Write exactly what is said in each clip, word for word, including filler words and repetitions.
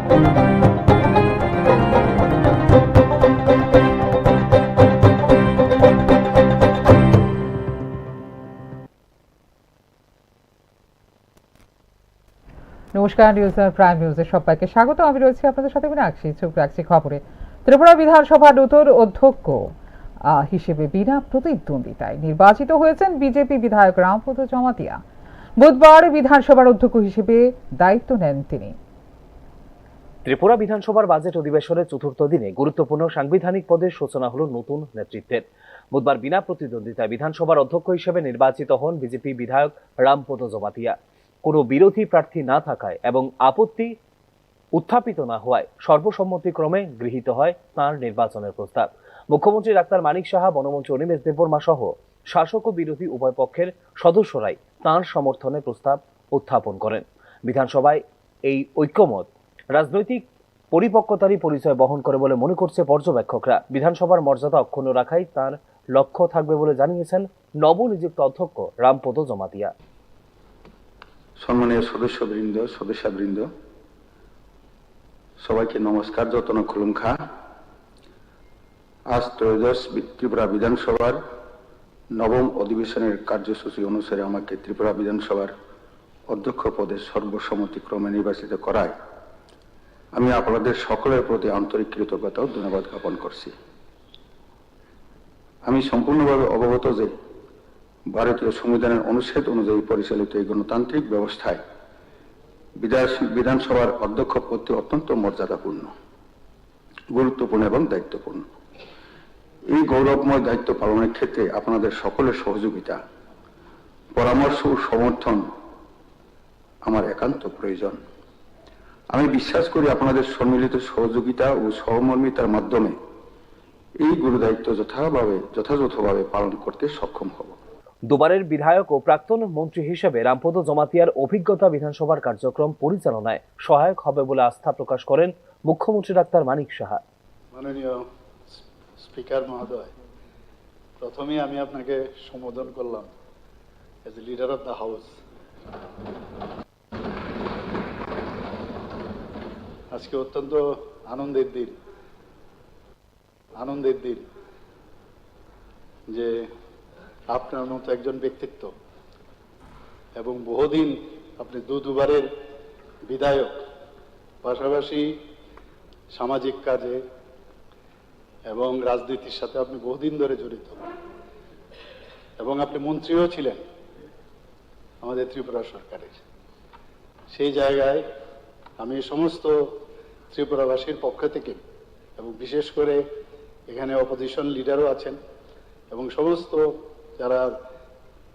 নমস্কার, news prime নিউজে সবাইকে স্বাগত। আমি রয়েছি আপনাদের সাথে মিনাক্ষী। চোখ রাখছি খবরে। ত্রিপুরা বিধানসভার নতুন অধ্যক্ষ, আহ, হিসেবে বিনা প্রতিদ্বন্দ্বিতায় নির্বাচিত হয়েছেন বিজেপি বিধায়ক রামপদ জমাতিয়া। বুধবার বিধানসভার অধ্যক্ষ হিসেবে দায়িত্ব নেন তিনি। ত্রিপুরা বিধানসভার বাজেট অধিবেশনের চতুর্থ দিনে গুরুত্বপূর্ণ সাংবিধানিক পদের সূচনা হলো নতুন নেতৃত্বের। বুধবার বিনা প্রতিদ্বন্দ্বিতায় বিধানসভার অধ্যক্ষ হিসেবে নির্বাচিত হন বিজেপি বিধায়ক রামপদ জমাতিয়া। কোনো বিরোধী প্রার্থী না থাকায় এবং আপত্তি উত্থাপিত না হওয়ায় সর্বসম্মতিক্রমে গৃহীত হয় তাঁর নির্বাচনের প্রস্তাব। মুখ্যমন্ত্রী ডাক্তার মানিক সাহা, বনমন্ত্রী অনিমেষ দেববর্মা সহ শাসক ও বিরোধী উভয় পক্ষের সদস্যরাই তাঁর সমর্থনে প্রস্তাব উত্থাপন করেন। বিধানসভায় এই ঐক্যমত রাজনৈতিক পরিপক্কতারই পরিচয় বহন করে বলে মনে করছে পর্যবেক্ষকরা। বিধানসভার মর্যাদা অক্ষুণ্ণ রাখাই তাঁর লক্ষ্য থাকবে বলে জানিয়েছেন নবনিযুক্ত অধ্যক্ষ রামপদ জমাতিয়া। সম্মানীয় সদস্যবৃন্দ, সদস্যবৃন্দ, সবাইকে নমস্কার, যতন খুলুমখা। আজ ত্রয়োদশ বি-, ত্রিপুরা বিধানসভার নবম অধিবেশনের কার্যসূচি অনুসারে আমাকে ত্রিপুরা বিধানসভার অধ্যক্ষ পদে সর্বসম্মতিক্রমে নির্বাচিত করায় আমি আপনাদের সকলের প্রতি আন্তরিক কৃতজ্ঞতা ও ধন্যবাদ জ্ঞাপন করছি। আমি সম্পূর্ণভাবে অবগত যে ভারতীয় সংবিধানের অনুচ্ছেদ অনুযায়ী পরিচালিত এই গণতান্ত্রিক ব্যবস্থায় বিধান-, বিধানসভার অধ্যক্ষ পদটি অত্যন্ত মর্যাদাপূর্ণ, গুরুত্বপূর্ণ এবং দায়িত্বপূর্ণ। এই গৌরবময় দায়িত্ব পালনের ক্ষেত্রে আপনাদের সকলের সহযোগিতা, পরামর্শ ও সমর্থন আমার একান্ত প্রয়োজন। আমি বিশ্বাস করি আপনাদের সম্মিলিত সহযোগিতা ও সহমর্মিতার মাধ্যমে এই গুরুদায়িত্ব যথাভাবে, যথাযথভাবে পালন করতে সক্ষম হব। দুবারের বিধায়ক ও প্রাক্তন মন্ত্রী হিসেবে রামপদ জমাতিয়ার অভিজ্ঞতা বিধানসভার কার্যক্রম পরিচালনায় সহায়ক হবে বলে আস্থা প্রকাশ করেন মুখ্যমন্ত্রী ডাক্তার মানিক সাহা। মাননীয় স্পিকার মহোদয়, প্রথমেই আমি আপনাকে সম্বোধন করলাম as a leader of the house। আজকে অত্যন্ত আনন্দের দিন, আনন্দের দিন যে আপনার মতো একজন ব্যক্তিত্ব এবং বহুদিন আপনি দু দুবারের বিধায়ক, পাশাপাশি সামাজিক কাজে এবং রাজনীতির সাথে আপনি বহুদিন ধরে জড়িত এবং আপনি মন্ত্রীও ছিলেন আমাদের ত্রিপুরা সরকারের। সেই জায়গায় আমি সমস্ত ত্রিপুরাবাসীর পক্ষ থেকে এবং বিশেষ করে এখানে অপোজিশন লিডারও আছেন এবং সমস্ত যারা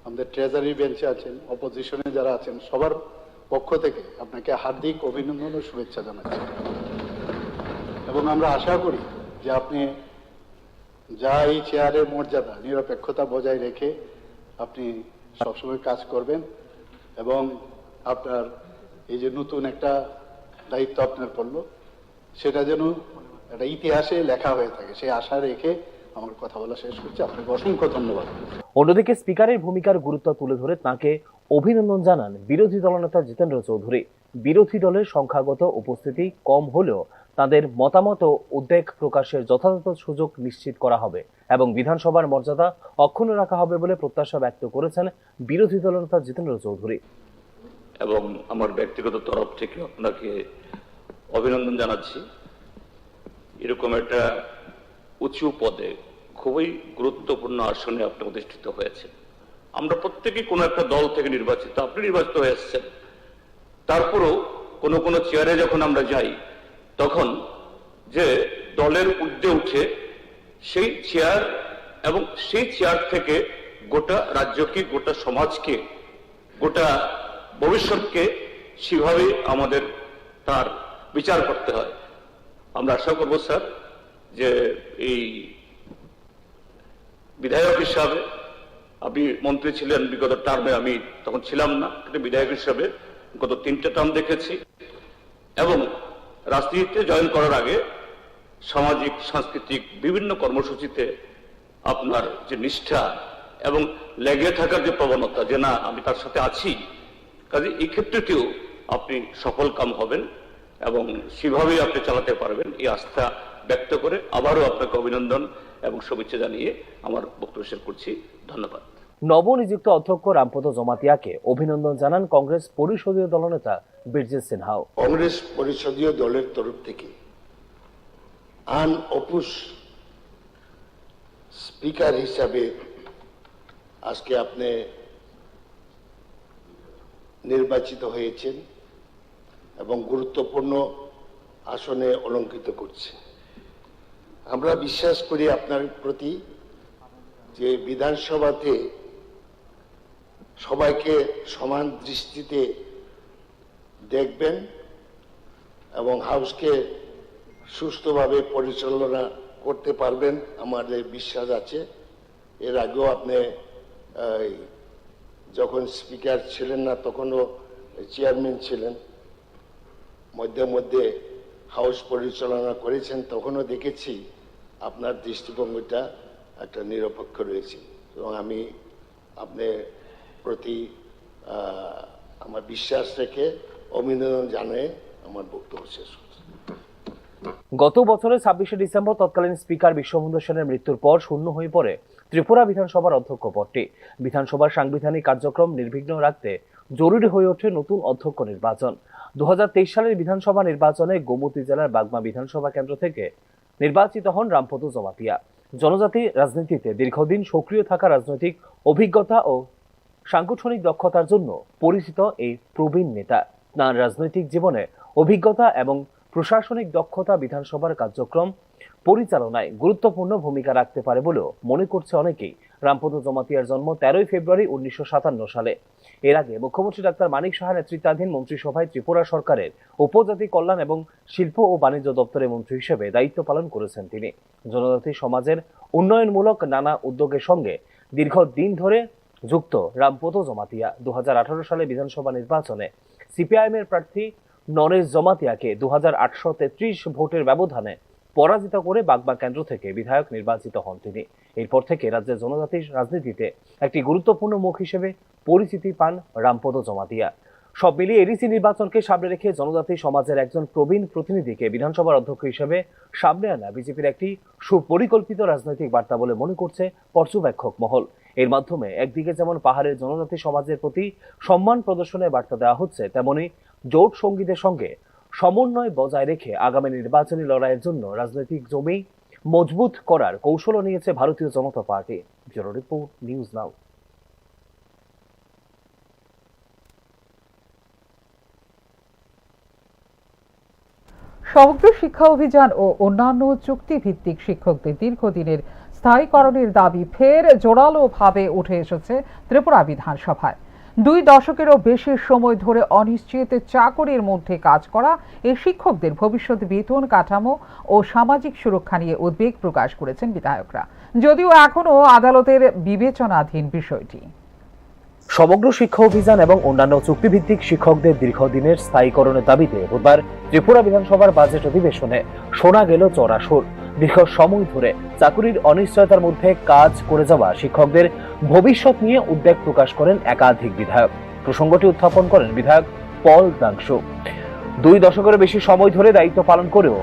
আমাদের ট্রেজারি বেঞ্চে আছেন, অপোজিশনে যারা আছেন, সবার পক্ষ থেকে আপনাকে হার্দিক অভিনন্দন ও শুভেচ্ছা জানাচ্ছি। এবং আমরা আশা করি যে আপনি যা এই চেয়ারের মর্যাদা, নিরপেক্ষতা বজায় রেখে আপনি সবসময় কাজ করবেন এবং আপনার এই যে নতুন একটা দায়িত্ব আপনার পড়লো, সেটা যেন একটা ইতিহাসে লেখা হয়ে থাকে, সেই আশা রেখে আমার কথা বলা শেষ করছি। আপনাকে অসংখ্য ধন্যবাদ। অন্যদিকে স্পিকারের ভূমিকার গুরুত্ব তুলে ধরে তাঁকে অভিনন্দন জানান বিরোধী দলনেতা জিতেন্দ্র চৌধুরী। বিরোধী দলের সংখ্যাগত উপস্থিতি কম হলেও তাদের মতামত ও উদ্বেগ প্রকাশের যথাযথ সুযোগ নিশ্চিত করা হবে এবং বিধানসভার মর্যাদা অক্ষুণ্ণ রাখা হবে বলে প্রত্যাশা ব্যক্ত করেছেন বিরোধী দলনেতা জিতেন্দ্র চৌধুরী। এবং আমার ব্যক্তিগত তরফ থেকে আপনাকে অভিনন্দন জানাচ্ছি। এরকম একটা উঁচু পদে, খুবই গুরুত্বপূর্ণ আসনে আপনি অধিষ্ঠিত হয়েছেন। আমরা প্রত্যেকেই কোনো একটা দল থেকে নির্বাচিত, আপনি নির্বাচিত হয়ে এসেছেন। তারপরেও কোনো কোনো চেয়ারে যখন আমরা যাই, তখন যে দলের ঊর্ধ্বে উঠে সেই চেয়ার এবং সেই চেয়ার থেকে গোটা রাজ্যকে, গোটা সমাজকে, গোটা ভবিষ্যৎকে সেভাবেই আমাদের তার বিচার করতে হয়। আমরা আশা করব স্যার, যে এই বিধায়ক হিসাবে, আপনি মন্ত্রী ছিলেন বিগত টার্মে, আমি তখন ছিলাম না, কিন্তু বিধায়ক হিসাবে গত তিনটে টার্ম দেখেছি এবং রাজনীতিতে জয়েন করার আগে সামাজিক, সাংস্কৃতিক বিভিন্ন কর্মসূচিতে আপনার যে নিষ্ঠা এবং লেগে থাকার যে প্রবণতা, যে না, আমি তার সাথে আছি, কাজে এই ক্ষেত্রটিও আপনি সফল কাম হবেন। এবং সেভাবেই আপনি চালাতে পারবেন, এই আস্থা ব্যক্ত করে আবারও আপনাকে অভিনন্দন এবং শুভেচ্ছা জানিয়ে আমার বক্তব্য শেষ করছি। ধন্যবাদ। নবনিযুক্ত অধ্যক্ষ রামপদ জমাতিয়াকে অভিনন্দন জানান কংগ্রেস পরিষদীয় দলনেতা বীরজিৎ সিনহাও। কংগ্রেস পরিষদীয় দলের তরফ থেকে আনঅপোজ স্পিকার হিসাবে আজকে আপনি নির্বাচিত হয়েছেন এবং গুরুত্বপূর্ণ আসনে অলঙ্কৃত করছে। আমরা বিশ্বাস করি আপনার প্রতি যে বিধানসভাতে সবাইকে সমান দৃষ্টিতে দেখবেন এবং হাউসকে সুষ্ঠুভাবে পরিচালনা করতে পারবেন, আমাদের বিশ্বাস আছে। এর আগেও আপনি, এই, যখন স্পিকার ছিলেন না, তখনও চেয়ারম্যান ছিলেন, মধ্যে মধ্যে হাউস পরিচালনা করেছেন, তখনও দেখেছি আপনার দৃষ্টিভঙ্গিটা একটা নিরপেক্ষ রয়েছে। এবং আমি আপনার প্রতি, আহ, আমার বিশ্বাস রেখে অভিনন্দন জানিয়ে আমার বক্তব্য শেষ করছি। গত বছরের ছাব্বিশে ডিসেম্বর তৎকালীন স্পিকার বিশ্ববন্ধু সেনের মৃত্যুর পর শূন্য হয়ে পড়ে ত্রিপুরা বিধানসভার অধ্যক্ষ পদটি। বিধানসভার সাংবিধানিক কার্যক্রম নির্বিঘ্ন রাখতে জরুরি হয়ে ওঠে নতুন অধ্যক্ষ নির্বাচন। দু হাজার তেইশ সালের বিধানসভা নির্বাচনে গোমতী জেলার বাগমা বিধানসভা কেন্দ্র থেকে নির্বাচিত হন রামপদ জমাতিয়া। জনজাতি রাজনীতিতে দীর্ঘদিন সক্রিয় থাকা, রাজনৈতিক অভিজ্ঞতা ও সাংগঠনিক দক্ষতার জন্য পরিচিত এই প্রবীণ নেতা। তাঁর রাজনৈতিক জীবনে অভিজ্ঞতা এবং প্রশাসনিক দক্ষতা বিধানসভার কার্যক্রম পরিচালনায় গুরুত্বপূর্ণ ভূমিকা রাখতে পারে বলেও মনে করছে অনেকেই। রামপদ জমাতিয়ার জন্ম তেরোই ফেব্রুয়ারি উনিশশো সাতান্ন সালে। এর আগে মুখ্যমন্ত্রী ডাক্তার মানিক সাহা নেতৃত্বাধীন মন্ত্রিসভায় ত্রিপুরা সরকারের উপজাতি কল্যাণ এবং শিল্প ও বাণিজ্য দপ্তরের মন্ত্রী হিসেবে দায়িত্ব পালন করেছেন তিনি। জনজাতি সমাজের উন্নয়নমূলক নানা উদ্যোগের সঙ্গে দীর্ঘদিন ধরে যুক্ত রামপদ জমাতিয়া দু হাজার আঠারো সালে বিধানসভা নির্বাচনে সিপিআইএম এর প্রার্থী নরেশ জমাতিয়াকে দু হাজার আটশো তেত্রিশ ভোটের ব্যবধানে পরাজিত করে বাগমা কেন্দ্র থেকে বিধায়ক নির্বাচিত হন তিনি। এরপর থেকে রাজ্যের জনজাতির রাজনীতিতে একটি গুরুত্বপূর্ণ মুখ হিসেবে পরিচিতি পান রামপদ জমাতিয়া। সব মিলিয়ে এডিসি নির্বাচনকে সামনে রেখে জনজাতি সমাজের একজন প্রবীণ প্রতিনিধিকে বিধানসভার অধ্যক্ষ হিসেবে সামনে আনা বিজেপির একটি সুপরিকল্পিত রাজনৈতিক বার্তা বলে মনে করছে পর্যবেক্ষক মহল। এর মাধ্যমে একদিকে যেমন পাহাড়ের জনজাতি সমাজের প্রতি সম্মান প্রদর্শনের বার্তা দেওয়া হচ্ছে, তেমনি জোট সঙ্গীদের সঙ্গে সমন্বয় বজায় রেখে আগামী নির্বাচনী লড়াইয়ের জন্য রাজনৈতিক জমি মজবুত করার কৌশলও নিয়েছে Bharatiya Janata party. Bureau report, news now. Samagra Shiksha অভিযান ও অন্যান্য চুক্তিভিত্তিক শিক্ষকদের দীর্ঘদিনের স্থায়ীকরণের দাবি ফের জোরালোভাবে উঠে এসেছে ত্রিপুরা বিধানসভায়। দুই দশকেরও বেশি সময় ধরে অনিশ্চিত চাকরির মধ্যে কাজ করা এই শিক্ষকদের ভবিষ্যৎ বেতন কাঠামো ও সামাজিক সুরক্ষা নিয়ে উদ্বেগ প্রকাশ করেছেন বিধায়করা, যদিও এখনও আদালতের বিবেচনাধীন বিষয়টি। সমগ্র শিক্ষা অভিযান এবং অন্যান্য চুক্তিভিত্তিক শিক্ষকদের দীর্ঘদিনের স্থায়ীকরণের দাবিতে বুধবার ত্রিপুরা বিধানসভার বাজেট অধিবেশনে শোনা গেল চড়া সুর। দীর্ঘ সময় ধরে চাকুরির অনিশ্চয়তার মধ্যে কাজ করে যাওয়া শিক্ষকদের ভবিষ্যৎ নিয়ে উদ্বেগ প্রকাশ করেন একাধিক বিধায়ক। প্রসঙ্গটি উত্থাপন করেন বিধায়ক পল দাংশু। দুই দশকেরও বেশি সময় ধরে দায়িত্ব পালন করেও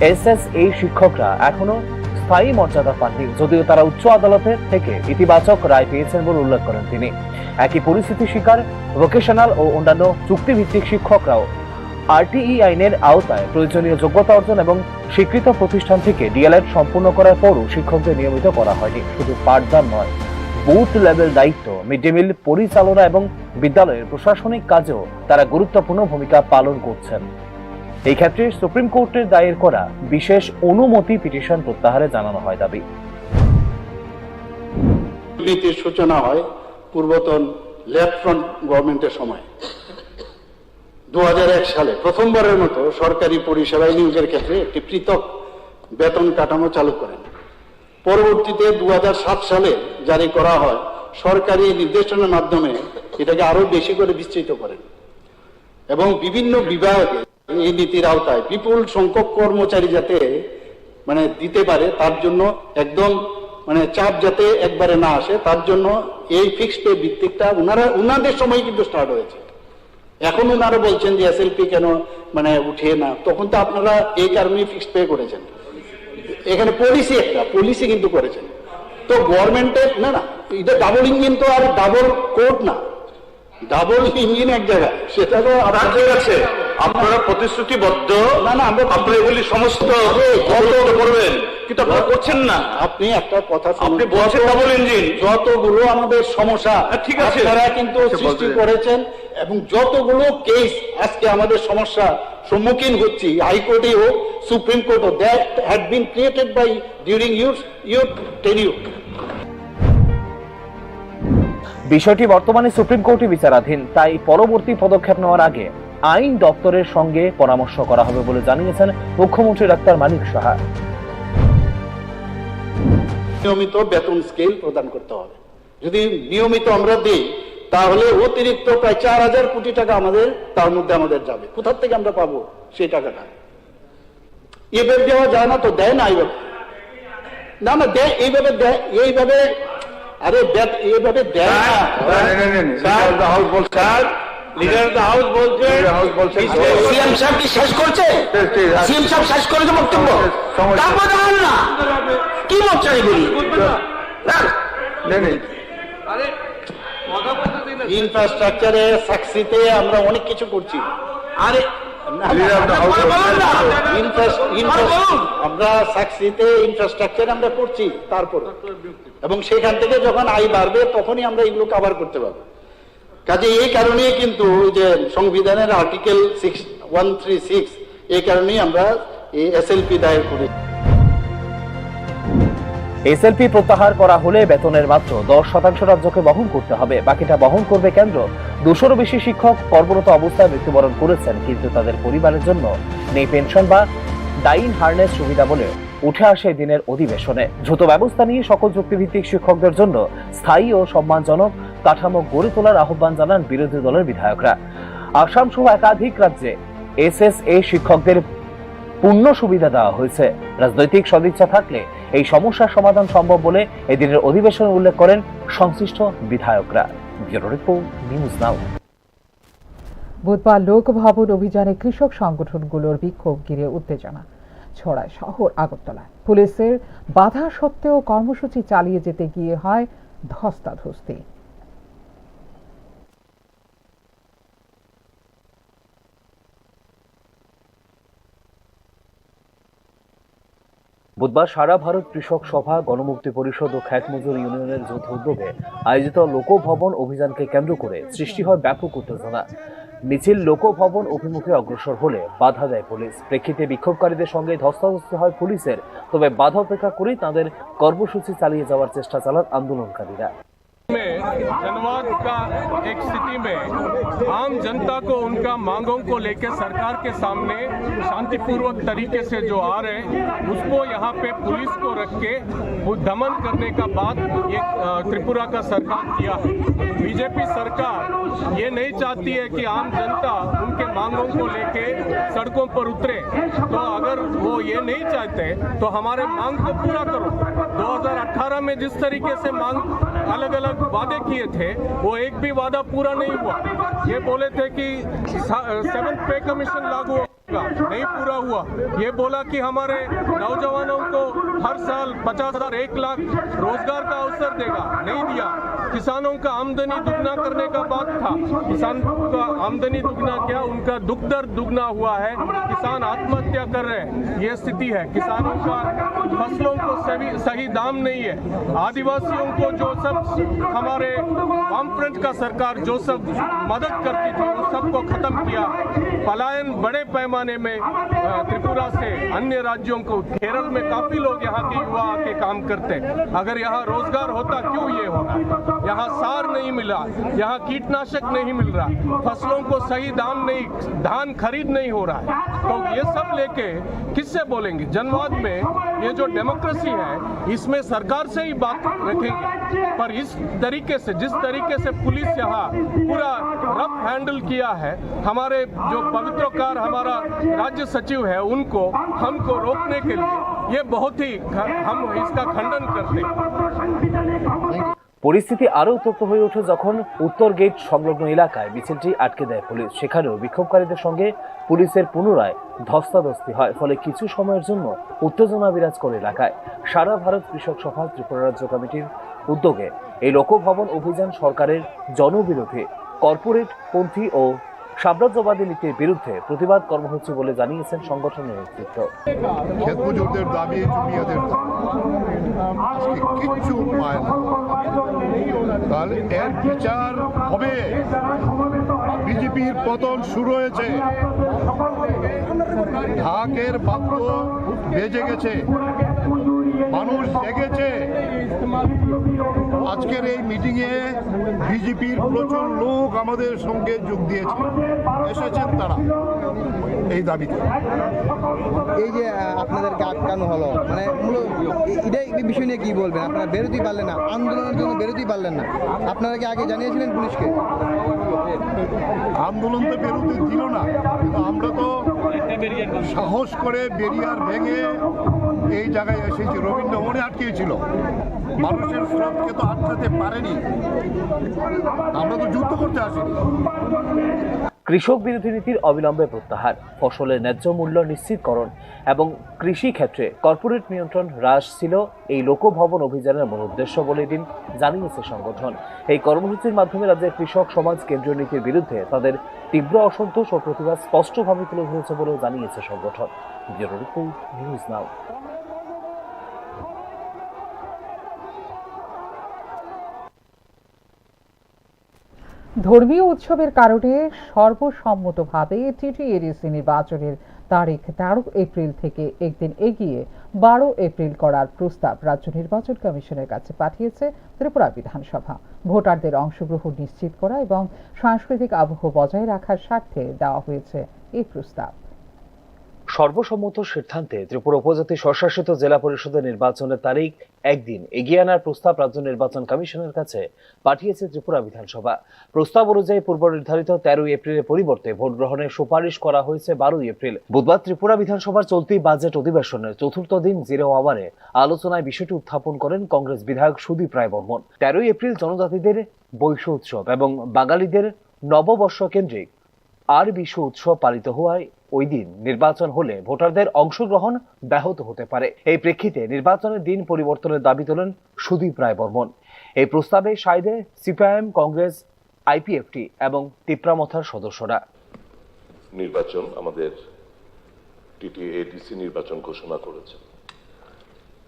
এসএসএ শিক্ষকরা এখনো স্থায়ী মর্যাদা পাননি, যদিও তারা উচ্চ আদালতের থেকে ইতিবাচক রায় পেয়েছেন বলে উল্লেখ করেন তিনি। একই পরিস্থিতির শিকার ভোকেশনাল ও অন্যান্য চুক্তিভিত্তিক শিক্ষকরাও। আরটিই আইনের আওতায় প্রয়োজনীয় যোগ্যতা অর্জন এবং স্বীকৃত প্রতিষ্ঠান থেকে ডিএলএড সম্পূর্ণ করার পরও শিক্ষকদের নিয়মিত করা হয়নি। শুধু পাঠদান নয়, বুথ লেভেল দায়িত্ব, মিড ডে মিল পরিচালনা এবং বিদ্যালয়ের প্রশাসনিক কাজেও তারা গুরুত্বপূর্ণ ভূমিকা পালন করছেন। এই ক্ষেত্রে সুপ্রিম কোর্টের দায়ের করা বিশেষ অনুমতি পিটিশন প্রত্যাহারে জানানো হয় দাবি। দুর্নীতির সূচনা হয় পূর্বতন লেফট ফ্রন্ট গভর্নমেন্টের সময়। দু হাজার এক সালে প্রথমবারের মতো সরকারি পরিষেবায় নিয়োগের ক্ষেত্রে একটি পৃথক বেতন কাঠামো চালু করেন। পরবর্তীতে দু হাজার সাত সালে জারি করা হয় সরকারি নির্দেশনার মাধ্যমে এটাকে আরো বেশি করে বিস্তৃত করেন এবং বিভিন্ন বিভাগে এই নীতির আওতায় বিপুল সংখ্যক কর্মচারী যাতে, মানে, দিতে পারে, তার জন্য একদম, মানে, চাপ যাতে একবারে না আসে, তার জন্য এই ফিক্সড পে ভিত্তিকটা ওনারা, ওনাদের সময় কিন্তু স্টার্ট হয়েছে। এখন ওনারা বলছেন যে এসএলপি কেন মানে উঠিয়ে না, তখন তো আপনারা এই কারণেই ফিক্সড পে করেছেন। এখানে পলিসি একটা, পলিসি কিন্তু করেছেন। তো গভর্নমেন্টের না, না, এটা ডাবল ইঞ্জিন তো আর ডাবল কোর্ট না, ডাবল ইঞ্জিন এক জায়গায়, সেটা তো না, আপনাদের ঠিক আছে, আপনারা প্রতিশ্রুতিবদ্ধ। না, না, আমরা আপনারা এগুলি সমস্ত আরে, তদন্ত করবেন, কিন্তু আপনারা করছেন না। আপনি একটা কথা শুনুন, আপনি বলছেন যত, ডাবল ইঞ্জিন। যতগুলো আমাদের সমস্যা হ্যাঁ, ঠিক আছে। আপনারা কিন্তু সে সৃষ্টি বলতে করেছেন, এবং যতগুলো কেস আজকে আমাদের সমস্যা সম্মুখীন হচ্ছি, হাইকোর্টে হোক, সুপ্রিম কোর্ট হোক, that had been created by during your your tenure. বিষয়টি বর্তমানে সুপ্রিম কোর্টে বিচারাধীন, তাই পরবর্তী পদক্ষেপ নেওয়ার আগে আইন দপ্তরের সঙ্গে পরামর্শ করা হবে বলে জানিয়েছেন মুখ্যমন্ত্রী ডাক্তার মানিক সাহা। নিয়মিত বেতন স্কেল প্রদান করতে হবে। যদি নিয়মিত আমরা দিই, তাহলে অতিরিক্ত প্রায় চার হাজার কোটি টাকা আমাদের, তার মধ্যে আমাদের যাবে। কোথা থেকে আমরা পাবো সেই টাকাটা? এভাবে দেওয়া যায় না তো, দেয় না এইভাবে। না, না, দেয় এইভাবে, দেয় এইভাবে। আরে, দেয় এইভাবে দেয় না। Sir, sir, sir, leader of the house বলছেন। লিডার অফ দ্য হাউস বলছেন। লিডার হাউস বলছেন। সিএম সাহেব কি শেষ করছে? শেষ, শেষ। সিএম সাহেব শেষ করেছে বক্তব্য? সমস্যা, সমস্যা। তারপর তো হলো না। কি বলছেন এগুলি? না। নেই, নেই। ইনফ্রাস্ট্রাকচারে, সাকসিতে আমরা অনেক কিছু করছি। আরে, না, না, লিডার অফ দ্য হাউস বলছেন। ইনফ্রাস-, ইনফ্রাস-, আমরা সাকসিতে ইনফ্রাস্ট্রাকচার আমরা করছি, তারপর। এবং সেখান থেকে যখন আয় বাড়বে, তখনই আমরা এগুলো কভার করতে পারবো। কাজে এই কারণেই কিন্তু ওই যে সংবিধানের article six, one three six, এই কারণেই আমরা এই এসএলপি দায়ের করি। এসএলপি প্রত্যাহার করা হলে বেতনের মাত্র দশ শতাংশ রাজ্যকে বহন করতে হবে, বাকিটা বহন করবে কেন্দ্র। দুশোরও বেশি শিক্ষক কর্মরত অবস্থায় মৃত্যুবরণ করেছেন, কিন্তু তাদের পরিবারের জন্য নেই পেনশন বা ডাইন হারনেস সুবিধা বলে উঠে আসে দিনের অধিবেশনে। দ্রুত ব্যবস্থা নিয়ে সকল চুক্তিভিত্তিক শিক্ষকদের জন্য স্থায়ী ও সম্মানজনক কাঠামো গড়ে তোলার আহ্বান জানান বিরোধী দলের বিধায়করা। আসাম সহ একাধিক রাজ্যে এসএসএ শিক্ষকদের পূর্ণ সুবিধা দেওয়া হয়েছে। রাজনৈতিক সদিচ্ছা থাকলে এই সমস্যার সমাধান সম্ভব বলে এদিনের অধিবেশনে উল্লেখ করেন সংশ্লিষ্ট বিধায়করা। ব্যুরো রিপোর্ট, নিউজ নাও। বুধবার লোক ভবন অভিযানে কৃষক সংগঠনগুলোর বিক্ষোভ ঘিরে উত্তেজনা ছড়ায় শহর আগরতলায়। পুলিশের বাধা সত্ত্বেও কর্মসূচি চালিয়ে যেতে গিয়ে হয় ধস্তাধস্তি। বুধবার সারা ভারত কৃষক সভা, গণমুক্তি পরিষদ ও খ্যাত মজুর ইউনিয়নের যৌথ উদ্যোগে আয়োজিত লোকভবন অভিযানকে কেন্দ্র করে সৃষ্টি হয় ব্যাপক উত্তেজনা। মিছিল লোকভবন অভিমুখে অগ্রসর হলে বাধা দেয় পুলিশ। প্রেক্ষিতে বিক্ষোভকারীদের সঙ্গে ধস্তাধস্তি হয় পুলিশের, তবে বাধা উপেক্ষা করেই তাঁদের কর্মসূচি চালিয়ে যাওয়ার চেষ্টা চালান আন্দোলনকারীরা। में जनवाद का एक स्थिति में आम जनता को उनका मांगों को लेकर सरकार के सामने शांतिपूर्वक तरीके से जो आ रहे हैं, उसको यहाँ पे पुलिस को रख के वो दमन करने का बात ये, अ, त्रिपुरा का सरकार किया है। बीजेपी सरकार ये नहीं चाहती है कि आम जनता उनके मांगों को लेके सड़कों पर उतरे। तो अगर वो ये नहीं चाहते तो हमारे मांग को पूरा करो। दो हज़ार अठारह में जिस तरीके से मांग, अलग-अलग वादे किए थे, वो एक भी वादा पूरा नहीं हुआ। ये बोले थे कि सा-, सेवंथ पे कमीशन लागू होगा, नहीं पूरा हुआ। ये बोला कि हमारे नौजवानों को हर साल पचास हज़ार, एक लाख रोजगार का अवसर देगा, नहीं दिया। किसानों का आमदनी दुगना करने का बात था, किसान का आमदनी दुगना क्या, उनका दुख दर्द दुगना हुआ है। किसान आत्महत्या कर रहे हैं, ये स्थिति है। किसानों का फसलों को सही, सही दाम नहीं है। आदिवासियों को जो सब हमारे वाम फ्रंट का सरकार जो सब मदद करती थी, उन सबको खत्म किया। पलायन बड़े पैमाने में, अ, त्रिपुरा से अन्य राज्यों को, केरल में काफी लोग यहाँ के युवा आके काम करते हैं। अगर यहाँ रोजगार होता, क्यों ये हो रहा है? यहाँ सार नहीं मिला, यहाँ कीटनाशक नहीं मिल रहा, फसलों को सही दाम नहीं, धान खरीद नहीं हो रहा है। तो ये सब लेके किससे बोलेंगे? जनवाद में ये जो डेमोक्रेसी है, इसमें सरकार से ही बात रखेंगे, पर इस तरीके से, जिस तरीके से पुलिस यहाँ पूरा रफ हैंडल किया है, हमारे जो पवित्रोकार हमारा राज्य सचिव है, उनको, हमको रोकने के लिए, ये बहुत ही ख-, हम इसका खंडन करते हैं। পরিস্থিতি আরও উত্তপ্ত হয়ে ওঠে যখন উত্তর গেট সংলগ্ন এলাকায় মিছিলটি আটকে দেয় পুলিশ। সেখানেও বিক্ষোভকারীদের সঙ্গে পুলিশের পুনরায় ধস্তাধস্তি হয়, ফলে কিছু সময়ের জন্য উত্তেজনা বিরাজ করে এলাকায়। সারা ভারত কৃষক সভা ত্রিপুরা রাজ্য কমিটির উদ্যোগে এই লোকভবন অভিযান সরকারের জনবিরোধী, কর্পোরেট পন্থী ও সাম্রাজ্যবাদী নীতির বিরুদ্ধে প্রতিবাদ কর্মসূচি বলে জানিয়েছেন সংগঠনের নেতৃত্ব। ক্ষেত মজুরদের দাবি, জমিয়াদের দাবি, আজকে কিচ্ছু পায় না, তাহলে এর বিচার হবে। বিজেপির পতন শুরু হয়েছে, ঢাকের বাদ্য বেজে গেছে, মানুষ জেগেছে। আজকের এই মিটিং এ বিজেপির প্রচুর লোক আমাদের সঙ্গে যোগ দিয়েছে, এসেছেন তারা এই দাবিতে। এই যে আহ, আপনাদেরকে আটকানো হলো, মানে মূলত এ- এটা এই বিষয় নিয়ে কি বলবেন? আপনারা বেরোতেই পারলেন না, আন্দোলনের জন্য বেরোতেই পারলেন না, আপনারা কি আগে জানিয়েছিলেন পুলিশকে? আন্দোলন তো বেরোতে দিল না, কিন্তু আমরা তো সাহস করে ব্যারিয়ার ভেঙে এই জায়গায় এসেছি। রবীন্দ্র ভবনে আটকেছিল, মানুষের স্রোতকে তো আটকাতে পারেনি, আমরা তো যুদ্ধ করতে আসিনি। কৃষক বিরোধী নীতির অবিলম্বে প্রত্যাহার, ফসলের ন্যায্য মূল্য নিশ্চিতকরণ এবং কৃষি ক্ষেত্রে কর্পোরেট নিয়ন্ত্রণ হ্রাস ছিল এই লোকভবন অভিযানের মূল উদ্দেশ্য বলে এদিন জানিয়েছে সংগঠন। এই কর্মসূচির মাধ্যমে রাজ্যের কৃষক সমাজ কেন্দ্রীয় নীতির বিরুদ্ধে তাদের তীব্র অসন্তোষ ও প্রতিবাদ স্পষ্টভাবে তুলে ধরেছে বলেও জানিয়েছে সংগঠন। ব্যুরো রিপোর্ট, নিউজ নাও। ধর্মীয় উৎসবের কারণে সর্বসম্মতভাবে টিটিএডিসি নির্বাচনের তারিখ তেরো এপ্রিল থেকে একদিন এগিয়ে বারো এপ্রিল করার প্রস্তাব রাজ্য নির্বাচন কমিশনের কাছে পাঠিয়েছে ত্রিপুরা বিধানসভা। ভোটারদের অংশগ্রহণ নিশ্চিত করা এবং সাংস্কৃতিক আবহ বজায় রাখার স্বার্থে দেওয়া হয়েছে এই প্রস্তাব। সর্বসম্মত সিদ্ধান্তে ত্রিপুরা উপজাতি স্বশাসিত জেলা পরিষদের নির্বাচনের তারিখ একদিন এগিয়ে আনার প্রস্তাব রাজ্য নির্বাচন কমিশনের কাছে পাঠিয়েছে ত্রিপুরা বিধানসভা। প্রস্তাব অনুযায়ী পূর্ব নির্ধারিত তেরোই এপ্রিলের পরিবর্তে ভোট গ্রহণের সুপারিশ করা হয়েছে বারোই এপ্রিল। বুধবার ত্রিপুরা বিধানসভার চলতি বাজেট অধিবেশনের চতুর্থ দিন জিরো আওয়ারে আলোচনায় বিষয়টি উত্থাপন করেন কংগ্রেস বিধায়ক সুদীপ রায় বর্মন। তেরোই এপ্রিল জনজাতিদের বৈশু উৎসব এবং বাঙালিদের নববর্ষ কেন্দ্রিক আর বিষু উৎসব পালিত হওয়ায় ওই দিন নির্বাচন হলে ভোটারদের অংশগ্রহণ ব্যাহত হতে পারে। এই প্রেক্ষিতে নির্বাচনের দিন পরিবর্তনের দাবি তোলেন সুদীপ রায় বর্মন। এই প্রস্তাবে সায় দেয় সিপিআইএম, কংগ্রেস, আইপিএফটি এবং তিপ্রা মথার সদস্যরা। নির্বাচন, আমাদের টিটিএডিসি নির্বাচন ঘোষণা করেছে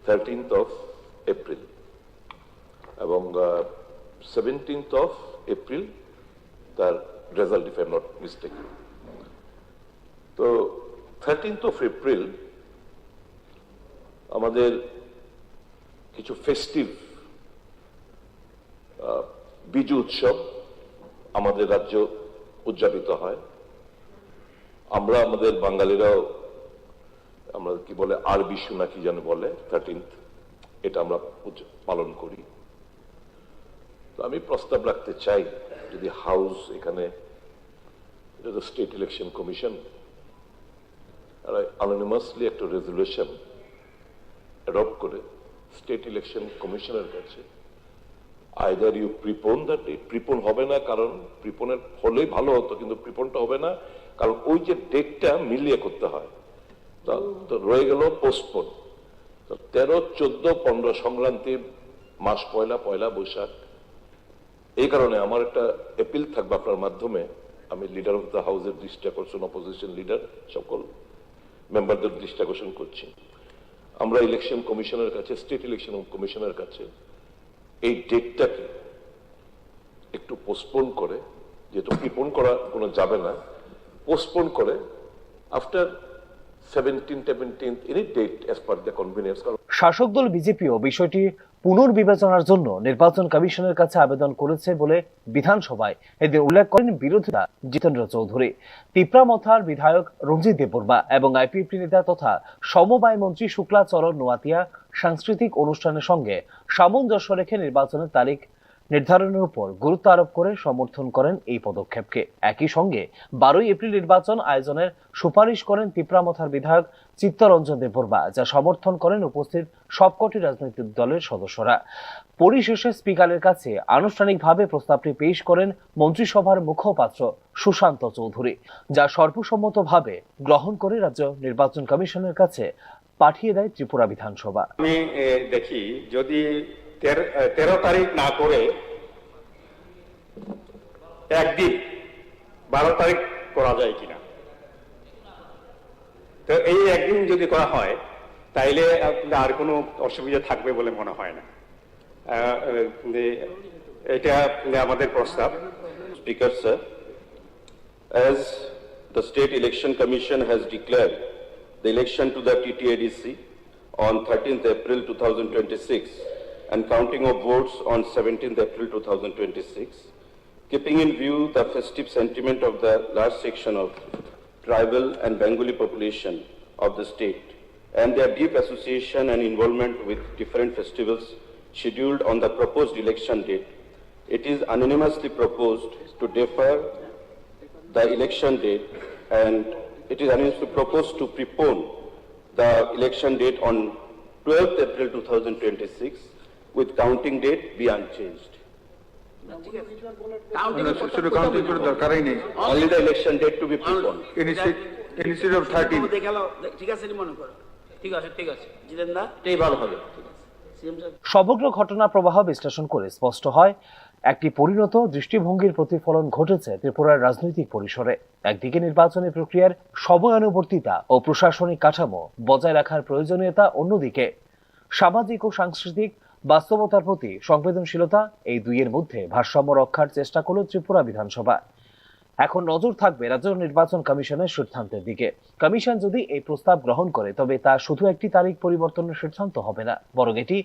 থার্টিন্থ অফ এপ্রিল এবং সেভেন্টিন্থ অফ এপ্রিল তার result, if I am not mistaken। তো থার্টিন্থ অফ এপ্রিল আমাদের কিছু ফেস্টিভ, আহ, বিজু উৎসব আমাদের রাজ্য উদযাপিত হয়। আমরা আমাদের বাঙালিরাও, আমরা কি বলে, আর বিষু না কি যেন বলে, থার্টিন্থ, এটা আমরা উদয-, পালন করি। তো আমি প্রস্তাব রাখতে চাই, যদি হাউস এখানে, এটা তো স্টেট ইলেকশন কমিশন, আর অ্যানোনিমাসলি একটা রেজুলেশন অ্যাডপ্ট করে স্টেট ইলেকশন কমিশনের কাছে, either you prepone the date, প্রিপোন হবে না, কারণ প্রিপোনের হলেই ভালো হতো, কিন্তু প্রিপোনটা হবে না, কারণ ওই যে ডেটটা মিলিয়ে করতে হয়, তো, তো রয়ে গেল পোস্টপোন। তো তেরো, চোদ্দ, পনেরো সংক্রান্তি, মাস পয়লা, পয়লা বৈশাখ, এই কারণে আমার একটা অ্যাপিল থাকবে আপনার মাধ্যমে, আমি লিডার অফ দ্য হাউসের দৃষ্টি আকর্ষণ, অপোজিশন লিডার, সকল মেম্বারদের দৃষ্টি আকর্ষণ করছি, আমরা ইলেকশন কমিশনের কাছে, স্টেট ইলেকশন কমিশনের কাছে এই ডেটটাকে একটু পোস্টপোন করে, যেহেতু প্রিপোন করা কোনো যাবে না, পোস্টপোন করে after seventeen, seventeen, any date as per the convenience. কারণ শাসক দল বিজেপিও বিষয়টি পুনর্বিবেচনার জন্য নির্বাচন কমিশনের কাছে আবেদন করেছে বলে বিধানসভায় এদিন উল্লেখ করেন বিরোধী নেতা জিতেন্দ্র চৌধুরী। তিপ্রা মথার বিধায়ক রঞ্জিত দেববর্মা এবং আইপিএফটি নেতা তথা সমবায় মন্ত্রী শুক্লাচরণ নোয়াতিয়া সাংস্কৃতিক অনুষ্ঠানের সঙ্গে সামঞ্জস্য রেখে নির্বাচনের তারিখ নির্ধারণের উপর গুরুত্ব আরোপ করে সমর্থন করেন এই পদক্ষেপকে। একই সঙ্গে বারোই এপ্রিল নির্বাচন আয়োজনের সুপারিশ করেন তিপ্রা মথার বিধায়ক চিত্তরঞ্জন দেববর্মা, যা সমর্থন করেন উপস্থিত সবকটি রাজনৈতিক দলের সদস্যরা। পরিশেষে স্পিকারের কাছে আনুষ্ঠানিকভাবে প্রস্তাবটি পেশ করেন মন্ত্রিসভার মুখপাত্র সুশান্ত চৌধুরী, যা সর্বসম্মতভাবে গ্রহণ করে রাজ্য নির্বাচন কমিশনের কাছে পাঠিয়ে দেয় ত্রিপুরা বিধানসভা। আমি এ, দেখি, যদি তেরো এ, তেরো তারিখ না করে একদিন বারো তারিখ করা যায় কিনা। তো এই একদিন যদি করা হয়, তাইলে আপনার আর কোনো অসুবিধা থাকবে বলে মনে হয় না। আহ, এ, এটা আমাদের প্রস্তাব। Speaker sir, as the State Election Commission has declared the election to the T T A D C on thirteenth April two thousand twenty-six and counting of votes on seventeenth April two thousand twenty-six, keeping in view the festive sentiment of the large section of tribal and Bengali population of the state and their deep association and involvement with different festivals scheduled on the proposed election date, it is unanimously proposed to defer the election date, and it is unanimously proposed to prepone the election date on twelfth April two thousand twenty-six with counting date be unchanged. শুধু কাউন্টিং করার দরকারই নেই। Only the election date to be preponed. Instead of thirteen. ঠিক আছে, মনে করো। ঠিক আছে, ঠিক আছে। জিতেন দা, এটাই ভালো হবে। CM sir. সমগ্র ঘটনা প্রবাহ বিশ্লেষণ করে স্পষ্ট হয়, একটি পরিণত দৃষ্টিভঙ্গির প্রতিফলন ঘটেছে ত্রিপুরার রাজনৈতিক পরিসরে। একদিকে নির্বাচনী প্রক্রিয়ার সময়ানুবর্তিতা ও প্রশাসনিক কাঠামো বজায় রাখার প্রয়োজনীয়তা, অন্যদিকে সামাজিক ও সাংস্কৃতিক বাস্তবতার প্রতি সংবেদনশীলতা, এই দুইয়ের মধ্যে ভারসাম্য রক্ষার চেষ্টা করল ত্রিপুরা বিধানসভা। এখন নজর থাকবে রাজ্য নির্বাচন কমিশনের সিদ্ধান্তের দিকে। কমিশন যদি এই প্রস্তাব গ্রহণ করে, তবে তা শুধু একটি তারিখ পরিবর্তনের সিদ্ধান্ত হবে না, বরং এটি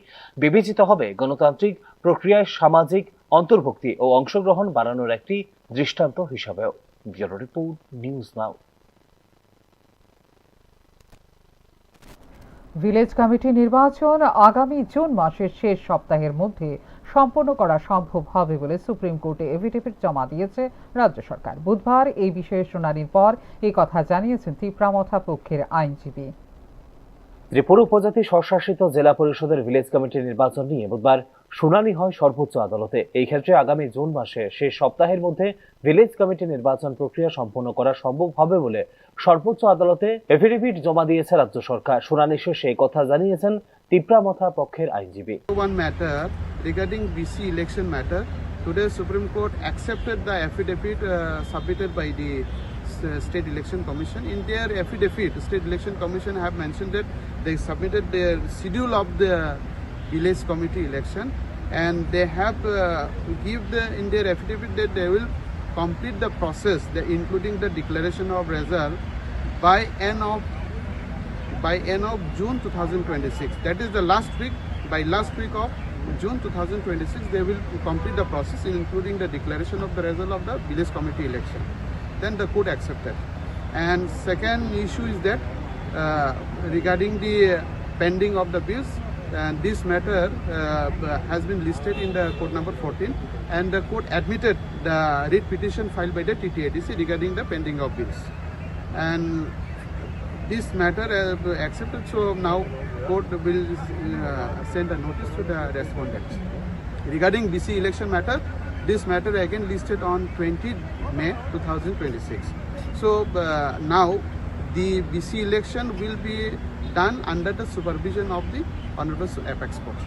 বিবেচিত হবে গণতান্ত্রিক প্রক্রিয়ায় সামাজিক অন্তর্ভুক্তি ও অংশগ্রহণ বাড়ানোর একটি দৃষ্টান্ত হিসাবেও। ব্যুরো রিপোর্ট, নিউজ নাও। ভিলেজ কমিটি নির্বাচন আগামী জুন মাসের শেষ সপ্তাহের মধ্যে সম্পন্ন করা সম্ভব হবে বলে সুপ্রিম কোর্টে এফিডেভিট জমা দিয়েছে রাজ্য সরকার। বুধবার এই বিষয়ে শুনানির পর এই কথা জানিয়েছেন তিপ্রামথা পক্ষের আইনজীবী। ত্রিপুরা উপজাতি স্বশাসিত জেলা পরিষদের ভিলেজ কমিটির নির্বাচন নিয়ে বুধবার শুনানি হয় সর্বোচ্চ আদালতে। এই ক্ষেত্রে আগামী জুন মাসে শেষ সপ্তাহের মধ্যে ভিলেজ কমিটি নির্বাচন প্রক্রিয়া সম্পন্ন করা সম্ভব হবে বলে সর্বোচ্চ আদালতে এফিডেভিট জমা দিয়েছে রাজ্য সরকার। শুনানি শেষে এই কথা জানিয়েছেন তিপ্রামথা পক্ষের আইনজীবী। One matter regarding B C election matter. Today, Supreme Court accepted the affidavit uh, submitted by the S- State Election Commission. In their affidavit, State Election Commission have mentioned that they submitted their schedule of the village committee election, and they have uh, give the in their affidavit that they will complete the process, the, including the declaration of result by end of by end of June two thousand twenty-six. That is the last week. By last week of June two thousand twenty-six, they will complete the process, including the declaration of the result of the village committee election. Then the court accepted. And second issue is that uh, regarding the pending of the bills, and this matter uh, has been listed in the court number fourteen, and the court admitted the writ petition filed by the T T A D C regarding the pending of bills. And this matter uh, accepted, so now court will uh, send a notice to the respondents. Regarding B C election matter, this matter again listed on twenty May two thousand twenty-six. So uh, now the B C election will be done under the supervision of the Honorable Apex Court.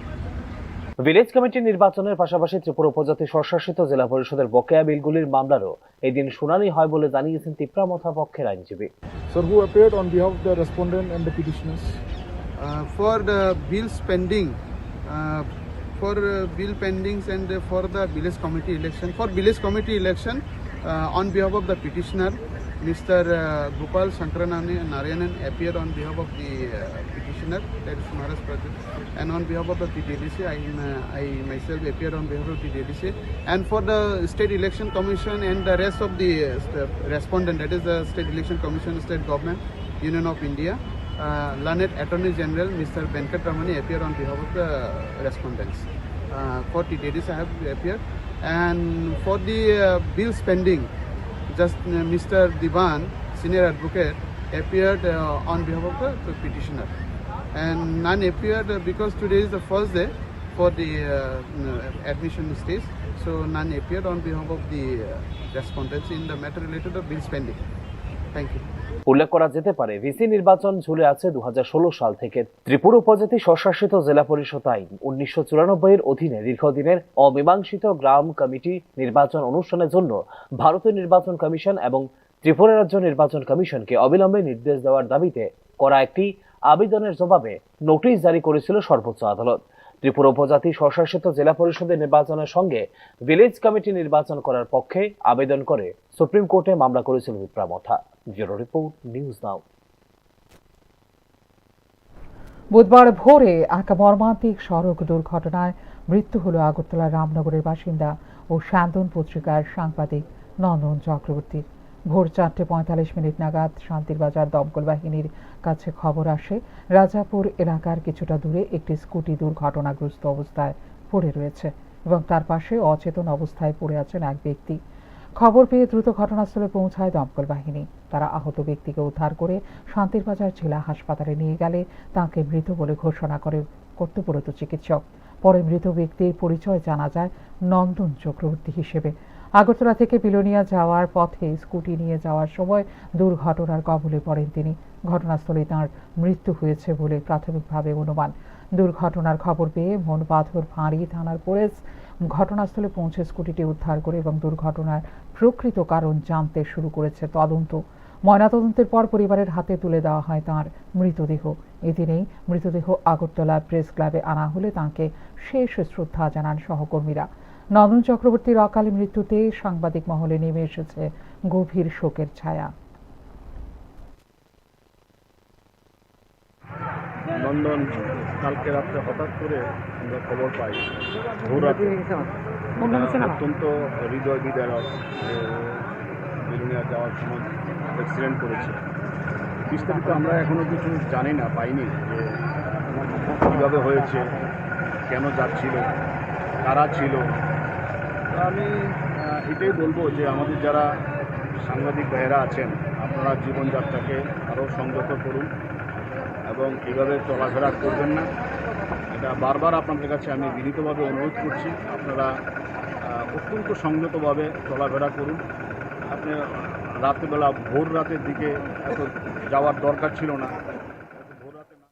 Village committee নির্বাচনের পাশাপাশি ত্রিপুরা উপজাতি স্বশাসিত জেলা পরিষদের বকেয়া বিলগুলির মামলারও এদিন শুনানি হয় বলে জানিয়েছেন তিপ্রামথা পক্ষের আইনজীবী। Sir, who appeared on behalf of the respondent and the petitioners? Uh, for the bills pending, uh, for uh, bill pendings and uh, for the village committee election, for village committee election, uh, on behalf of the petitioner, Mister Uh, Gopal Shankaranarayanan appeared on behalf of the uh, petitioner, that is Maharaj Prajit, and on behalf of the T T A D C, I, uh, I myself appeared on behalf of T T A D C, and for the State Election Commission and the rest of the uh, st- respondent, that is the State Election Commission, State Government, Union of India, uh, learned Attorney General Mister Venkat Ramani appear on behalf of the respondents. Uh, forty ladies have appeared, and for the uh, bills pending, just uh, Mister Diban, senior advocate, appeared uh, on behalf of the petitioner, and none appeared uh, because today is the first day for the uh, uh, admission stage, so none appeared on behalf of the uh, respondents in the matter related to bills pending. Thank you. উল্লেখ করা যেতে পারে, ভিসি নির্বাচন ঝুলে আছে দু হাজার ষোলো সাল থেকে। ত্রিপুরা উপজাতি স্বশাসিত জেলা পরিষদ আইন উনিশশো চুরানব্বই এর অধীনে দীর্ঘদিনের অমীমাংসিত গ্রাম কমিটি নির্বাচন অনুষ্ঠানের জন্য ভারতীয় নির্বাচন কমিশন এবং ত্রিপুরা রাজ্য নির্বাচন কমিশনকে অবিলম্বে নির্দেশ দেওয়ার দাবিতে করা একটি আবেদনের জবাবে নোটিশ জারি করেছিল সর্বোচ্চ আদালত। ত্রিপুরা উপজাতি স্বশাসিত জেলা পরিষদের নির্বাচনের সঙ্গে ভিলেজ কমিটি নির্বাচন করার পক্ষে আবেদন করে সুপ্রিম কোর্টে মামলা করেছিল বিপ্রা মথা। ব্যুরো রিপোর্ট, নিউজ নাও। বুধবার ভোরে এক মর্মান্তিক সড়ক দুর্ঘটনায় মৃত্যু হল আগরতলা রামনগরের বাসিন্দা ও স্যান্দন পত্রিকার সাংবাদিক নন্দন চক্রবর্তীর। ভোর চারটে পঁয়তাল্লিশ মিনিট নাগাদ শান্তির বাজার দমকল বাহিনীর কাছে খবর আসে, রাজাপুর এলাকার কিছুটা দূরে একটি স্কুটি দুর্ঘটনাগ্রস্ত অবস্থায় পড়ে রয়েছে এবং তার পাশে অচেতন অবস্থায় পড়ে আছেন এক ব্যক্তি। খবর পেয়ে দ্রুত ঘটনাস্থলে পৌঁছায় দমকল বাহিনী। তারা আহত ব্যক্তিকে উদ্ধার করে শান্তির বাজার জেলা হাসপাতালে নিয়ে গেলে তাঁকে মৃত বলে ঘোষণা করে কর্তব্যরত চিকিৎসক। পরে মৃত ব্যক্তির পরিচয় জানা যায় নন্দন চক্রবর্তী হিসেবে। আগরতলা থেকে বিলোনিয়া যাওয়ার পথে স্কুটি নিয়ে যাওয়ার সময় দুর্ঘটনার কবলে পড়েন তিনি। ঘটনাস্থলেই তাঁর মৃত্যু হয়েছে বলে প্রাথমিকভাবে অনুমান। দুর্ঘটনার খবর পেয়ে মনপাথর ফাঁড়ি থানার পুলিশ ঘটনাস্থলে পৌঁছে স্কুটিটি উদ্ধার করে এবং দুর্ঘটনার প্রকৃত কারণ জানতে শুরু করেছে তদন্ত। ময়নাতদন্তের পর পরিবারের হাতে তুলে দেওয়া হয় তাঁর মৃতদেহ। এদিনেই মৃতদেহ আগরতলা প্রেস ক্লাবে আনা হলে তাঁকে শেষ শ্রদ্ধা জানান সহকর্মীরা। নন্দন চক্রবর্তীর অকাল মৃত্যুতে সাংবাদিক মহলে নেমে এসেছে গভীর শোকের ছায়া। নন্দন কালকে রাত্রে হঠাৎ করে আমরা খবর পাই ভোর রাতে। এটা অত্যন্ত হৃদয় বিদারক যে ও বিলোনিয়া যাওয়ার সময় অ্যাক্সিডেন্ট করেছে। বিস্তারিত আমরা এখনো কিছু জানি না, পাইনি যে কীভাবে হয়েছে, কেন যাচ্ছিল, কারা ছিল। তো আমি আহ, এটাই বলবো যে আমাদের যারা সাংবাদিক ভাইয়েরা আছেন, আপনারা জীবনযাত্রাকে আরও সংযত করুন এবং কীভাবে চলাফেরা করবেন না, এটা বারবার আপনাদের কাছে আমি বিনীতভাবে অনুরোধ করছি। আপনারা আহ, অত্যন্ত সংযতভাবে চলাফেরা করুন। আপনি রাত্রিবেলা ভোর রাতের দিকে এত যাওয়ার দরকার ছিল না। ভোর রাতে না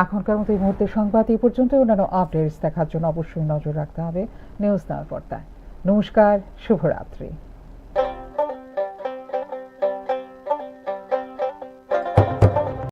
এখনকার মতো এই মুহূর্তে সংবাদ এই পর্যন্ত। অন্যান্য আপডেটস দেখার জন্য অবশ্যই নজর রাখতে হবে নিউজ নাওর পর্দায়। নমস্কার, শুভরাত্রি।